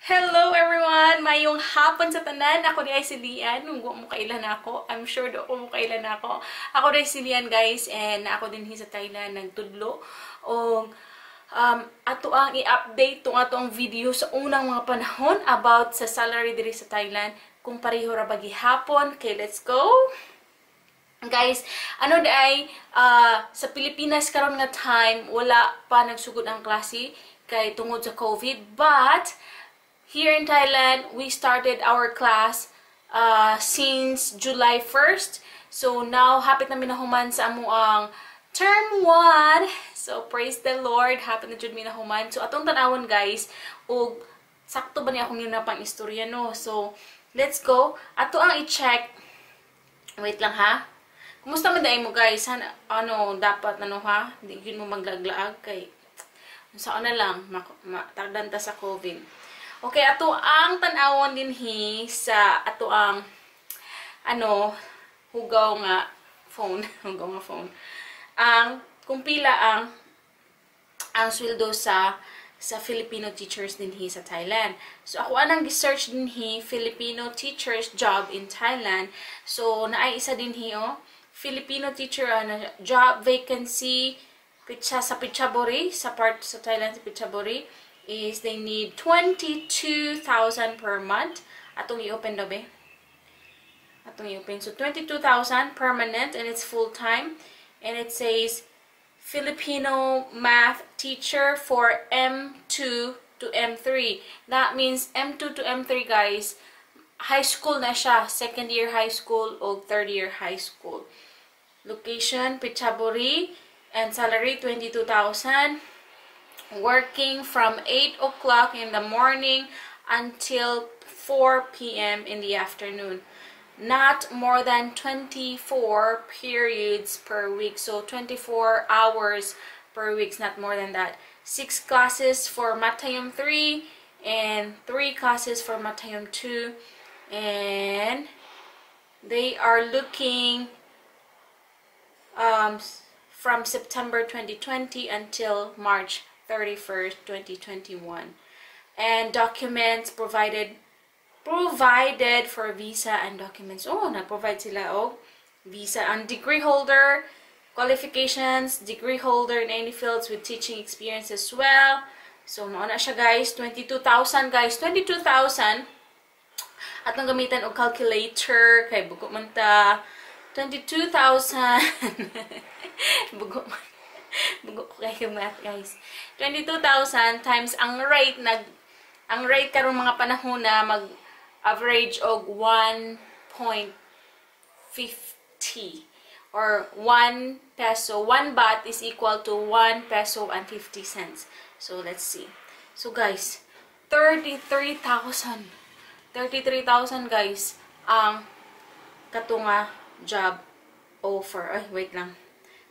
Hello everyone! Maayong hapon sa tanan. Ako diay si Lian. Nung mo kailan ako. I'm sure do ako mo kailan ako. Ako diay si Lian, guys, and ako dinhi sa Thailand nagtudlo. Og ato ang i-update tong ato ang video sa unang mga panahon about sa salary diri sa Thailand kung pareho ra ba gihapon. Okay, let's go! Guys, ano diay, sa Pilipinas karon nga time wala pa nagsugod ang klase kay tungod sa COVID, but here in Thailand, we started our class since July 1st. So now, hapit na mi nahuman sa amo ang term 1. So praise the Lord, hapit na jud mi nahuman. So atong tanawon, guys, ug sakto ba ni akong yun na pang istorya, no? So let's go. Ato ang i-check. Wait lang ha. Kumusta man diay mo, guys? Han, ano dapat ano ha? Di gyud mo maglaglaag kay saan na lang matagdan ta sa COVID. Okay, ato ang tan-awon dinhi sa ato ang ano hugaw nga phone, hugaw nga phone. Ang kung pila ang sweldo sa Filipino teachers dinhi sa Thailand. So ako anang gi-search dinhi, Filipino teachers job in Thailand. So naay isa dinhi oh, Filipino teacher ano, job vacancy pitsa sa Phetchaburi, sa part sa Thailand sa Phetchaburi is they need 22,000 per month. Atong i-open daw be. Atong i-open. So 22,000 permanent and it's full time and it says Filipino math teacher for M2 to M3. That means M2 to M3, guys, high school na siya, second year high school o third year high school. Location, Phetchaburi, and salary 22,000. Working from 8 o'clock in the morning until 4 p.m. in the afternoon. Not more than 24 periods per week. So 24 hours per week, not more than that. 6 classes for Mattayom 3 and 3 classes for Mattayom 2. And they are looking from September 2020 until March 31st, 2021. And documents provided for visa and documents. Oh, nag-provide sila og visa and degree holder qualifications, degree holder in any fields with teaching experience as well. So, mao na siya, guys. 22,000, guys. 22,000. Atong gamitan og calculator kay bugo man ta. 22,000. Bugo man. Bugo ko kayo math, guys. 22,000 times ang rate nag ang rate karong mga panahon na mag average og 1.50 or 1 peso, 1 baht is equal to 1 peso and 50 cents. So let's see. So guys, 33,000. 33,000, guys, ang katunga job offer. Ay, wait lang.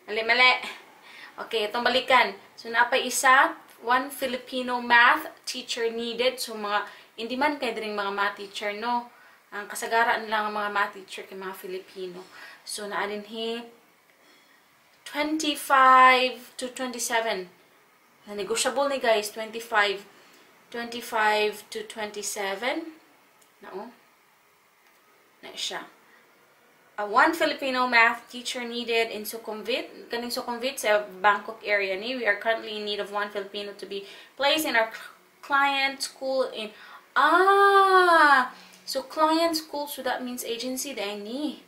Mali, mali. Okay, itong balikan. So, napay isa, one Filipino math teacher needed. So, mga, hindi man kay diring mga math teacher, no? Ang kasagaraan lang ang mga math teacher kay mga Filipino. So, naa dinhi 25 to 27. Na negotiable ni, guys, 25 25 to 27. Nao. Na siya. One Filipino math teacher needed in Sukhumvit. Kaning Sukhumvit sa Bangkok area ni. We are currently in need of one Filipino to be placed in our client school in. Ah, so client school, so that means agency diay ni.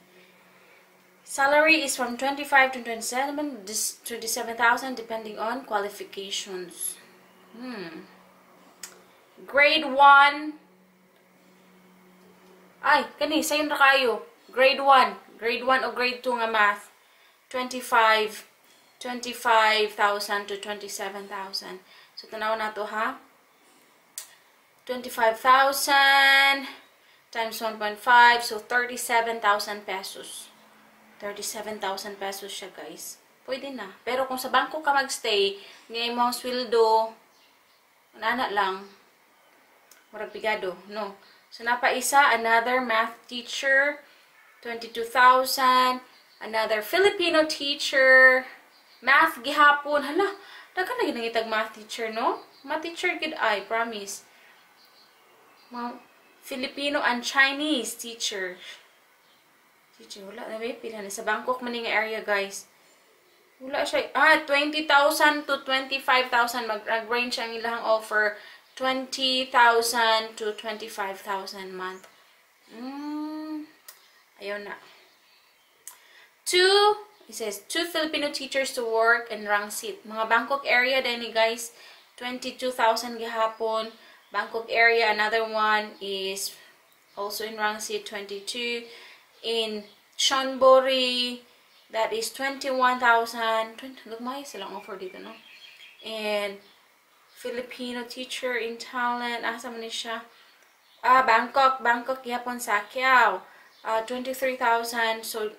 Salary is from 25 to 27, this 27,000 depending on qualifications. Grade 1. Ay, kani, sayon ra kayo. Grade 1. Grade 1 o grade 2 nga math. 25 25,000 to 27,000. So, tanaw na to ha. 25,000 times 1.5. So, 37,000 pesos. 37,000 pesos siya, guys. Pwede na. Pero kung sa bangko ka magstay, ngayon mo ang sweldo, nana lang, murag pigado, no? So, napaisa, another math teacher, 22,000. Another Filipino teacher, math gihapon. Hala, daghan na ginangitag math teacher, no? Math teacher gid ay, promise. Mga Filipino and Chinese teacher. Teacher, wala na may pila na. Sa Bangkok man nga area, guys. Wala siya. Ah, 20,000 to 25,000. Mag-range ang ilang offer. 20,000 to 25,000 month. Ayaw na. Two, it says, two Filipino teachers to work in Rangsit. Mga Bangkok area din ni, guys. 22,000 gihapon. Bangkok area, another one is also in Rangsit, 22. In Chonburi, that is 21,000. Gagmay silang offer dito, no? And Filipino teacher in Thailand. Asa man ni siya? Ah, Bangkok. Bangkok gihapon sa Kiao. 23,000. So,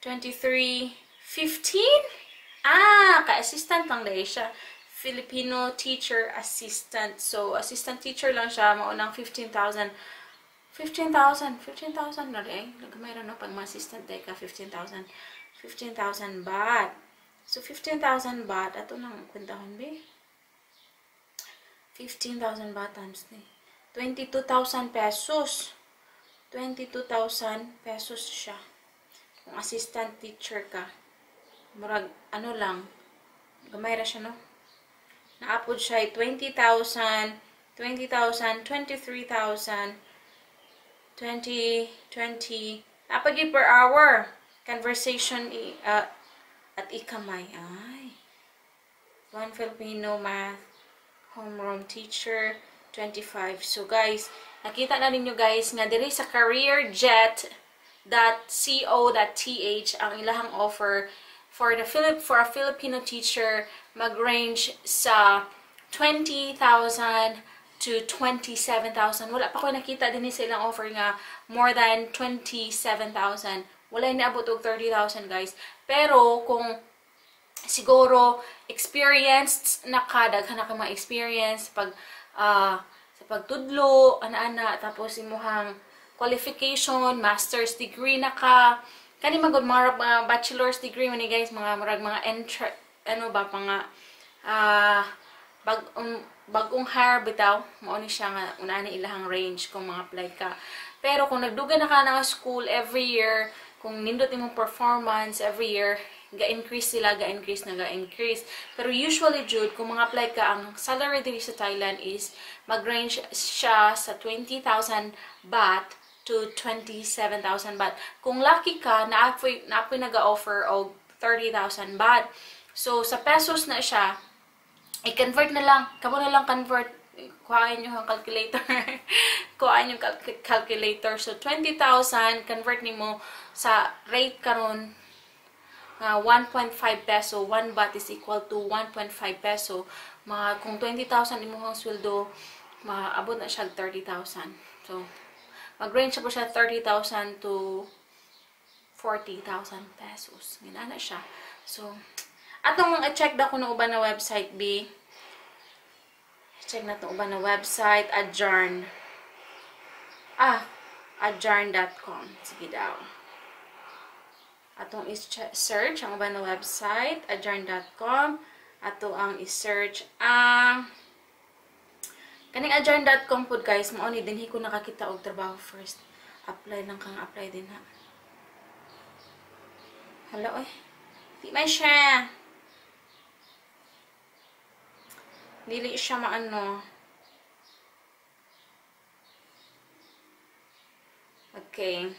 23, 15? Ah, ka-assistant lang dahil siya. Filipino teacher assistant. So, assistant teacher lang siya. Maunang 15,000. 15,000. 15,000 na rin. Gamay ra, no? Pag ma-assistant dahil ka, 15,000. 15,000 baht. So, 15,000 baht. Ato nang kwentahon, be. 15,000 baht times ni. 22,000 pesos. 22,000 pesos siya. Kung assistant teacher ka. Murag, ano lang. Gamay ra siya, no? Naapod siya 20,000, 20,000, 23,000, 20, 20, napagi per hour. Conversation at ikamay. Ay. One Filipino math homeroom teacher, 25. So guys, nakita na ninyo, guys, nga diri sa careerjet.co.th ang ilahang offer for a Filipino teacher mag-range sa 20,000 to 27,000. Wala pa ko nakita din sa ilang offer nga more than 27,000. Wala niabot og 30,000, guys. Pero kung siguro experienced na ka, daghan na ka mga experience pag sa pagtudlo, ana-ana, tapos imuhang qualification, master's degree na ka, kani man gud mga bachelor's degree man ni, guys, mga murag mga entry, ano ba, mga bagong hire bitaw, mao ni siya nga una ni ilahang range kung mga apply ka. Pero kung nagdugay na ka na school every year, kung nindot imong performance every year, ga-increase sila, ga-increase na ga-increase. Pero usually, jud, kung mga apply ka, ang salary diri sa Thailand is mag-range siya sa 20,000 baht to 27,000 baht. Kung lucky ka, naapoy nag-offer og 30,000 baht. So, sa pesos na siya, i-convert na lang. Kamo na lang convert. Kuhain nyo ang calculator. Kuhain yung calculator. So, 20,000, convert nimo sa rate karon 1.5 peso. 1 baht is equal to 1.5 peso. Mga, kung 20,000 imong sweldo, maabot na siya 30,000. So, mag-range po siya 30,000 to 40,000 pesos. Ganun na siya. So, atong i-check da kuno uban na website, B. Check na itong uban na website, Adjourn. Ah, adjourn.com. Sige daw. Atong i-search ang uban na website, adjourn.com. Ato ang i-search ang kaning adjourn.com pod, guys, mao ni dinhi ko nakakita og trabaho first. Apply lang kang apply din ha. Hello eh. Di man siya. Dili siya maano. Okay.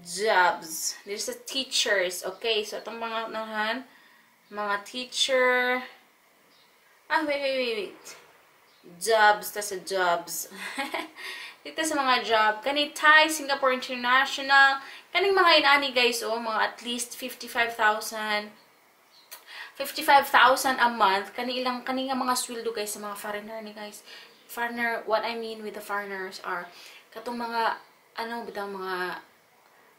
Jobs. There's a teachers. Okay, so itong mga nahan, mga teacher. Ah, wait, wait, wait, wait. Jobs, tas sa jobs. Dito sa mga job. Kani Thai, Singapore International. Kaning mga inani, guys, oh, mga at least 55,000. 55,000 a month. Kani ilang, kani nga mga sweldo, guys, sa mga foreigner ni, guys. Foreigner, what I mean with the foreigners are katong mga, ano, bitaw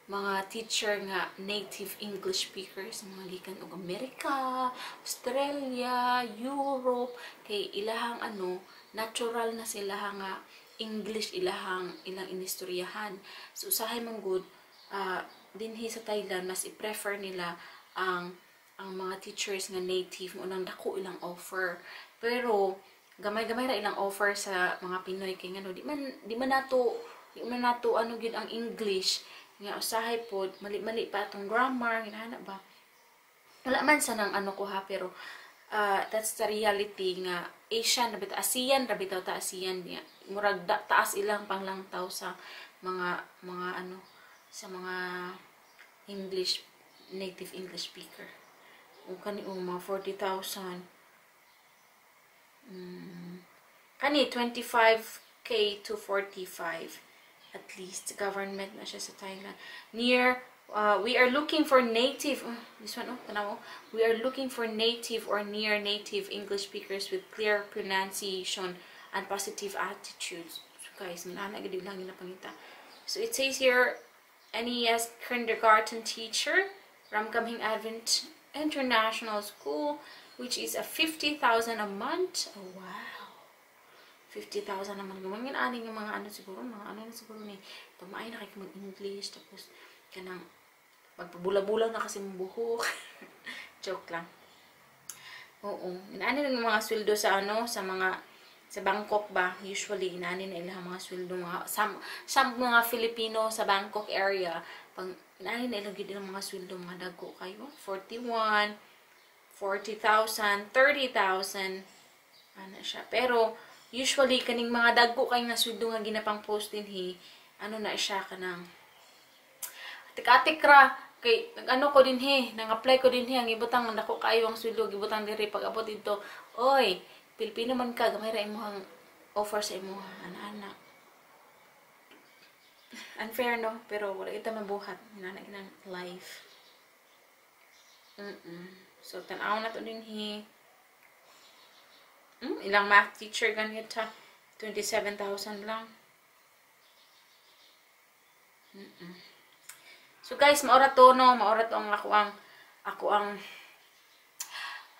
mga teacher nga native English speakers, mga gikan og Amerika, Australia, Europe, kay ilahang ano, natural na sila nga English ilahang ilang inistoryahan. So usahay man gud dinhi sa Thailand mas i-prefer nila ang mga teachers nga native mo nang dako ilang offer. Pero Gamay-gamay ra ilang offer sa mga Pinoy kay ngano di man nato ano gyud ang English nga usahay pod mali-mali pa atong grammar, ginahana ba. Wala man sa nang ano ko ha, pero that's the reality nga Asian ra bitaw, ASEAN ra bitaw ta, ASEAN niya murag da, taas ilang panglangtaw sa mga ano, sa mga English, native English speaker. O kani, o mga 40,000. Kani 25K to 45 at least, government na siya sa Thailand. Near we are looking for native, oh, this one, oh, tanaw, we are looking for native or near native English speakers with clear pronunciation and positive attitudes. So guys, minana gid lang ginapangita. So it says here, NES kindergarten teacher, Ramkhamhaeng Advent International School, which is a 50,000 a month. Oh, wow. 50,000 naman. Gumangin ani nga mga ano siguro, mga ano na siguro ni, pamaay na kay mag-English, tapos kanang magpabula-bula na kasi mong buhok. Joke lang. Oo. Inaani lang yung mga sweldo sa ano, sa mga sa Bangkok ba, usually inaani na ilang mga sweldo, mga some mga Filipino sa Bangkok area, pang inaani na ilang gid ilang mga sweldo, mga dagko kayo. 41, 40,000, 30,000 ano siya. Pero usually kaning mga dagko kay nga sweldo nga ginapang post dinhi, ano na siya, kanang atik-atik ra kay nag-ano ko dinhi, nang-apply ko dinhi, ang ibutang dako kayo ang sweldo gibutang diri, pag abot dito, "Oy, Pilipino man ka, gamay ra imong offer sa imuha," ana-ana. Unfair, no? Pero wala kita mabuhat, inana inang life. So tan-aw na to dinhi. Ilang math teacher ganit ha, 27,000 lang. So guys, maora to, no, maora to ang ako ang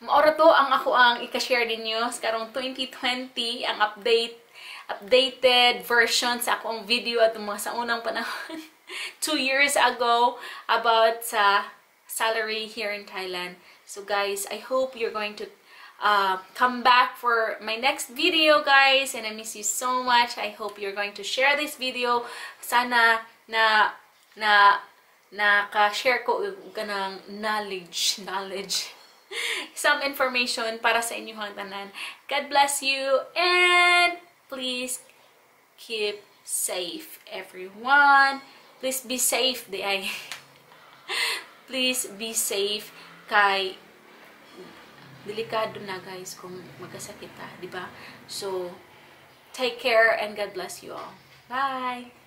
maora to ang ako ang ika-share ninyo sa karong 2020, ang updated version sa akong video at mga sa unang panahon 2 years ago about sa salary here in Thailand. So guys, I hope you're going to come back for my next video, guys, and I miss you so much. I hope you're going to share this video. Sana na naka-share ko kanang knowledge, some information para sa inyong tanan. God bless you and please keep safe, everyone. Please be safe di ay. Please be safe kay delikado na, guys, kung magkasakit ta, di ba? So take care and God bless you all. Bye.